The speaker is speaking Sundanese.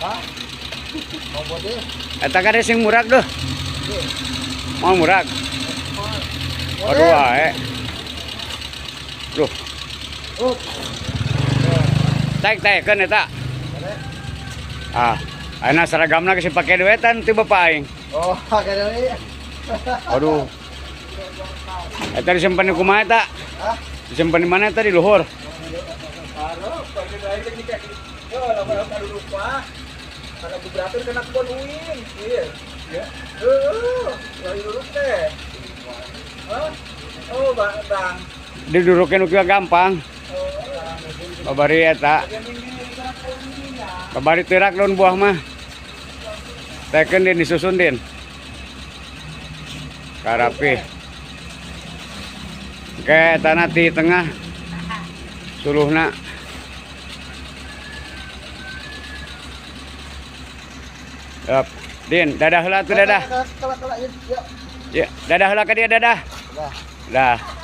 Hah? Mau bode? Eta kan sing murag duh. Mau murag. Aduh wae. Duh, Oh. taek taekeun eta. Ah, ayeuna seragamna geus dipake duetan ti bapak aing. Oh, kada ini. Aduh. Eta disimpan di kumaha eta? Hah? Disimpan di mana eta, di luhur? Halo, pagi lain teh nikah. Yo, lamun aku lupa. Karena gebratur kena kebon uing. Iya. Ya. Heeh, lagi lurus teh. Hah? Oh, Bang, Bang. Didurukeun kieu gampang. Babari eta. Babari teurak daun buah mah. Teken din, disusun din. Karapi. Oke, tanah di tengah. Suluhna. Yap. Din, dadah heula tuh, dadah. Kala kala ya. Ya, dadah heula ka dia, dadah. Dah. Dah.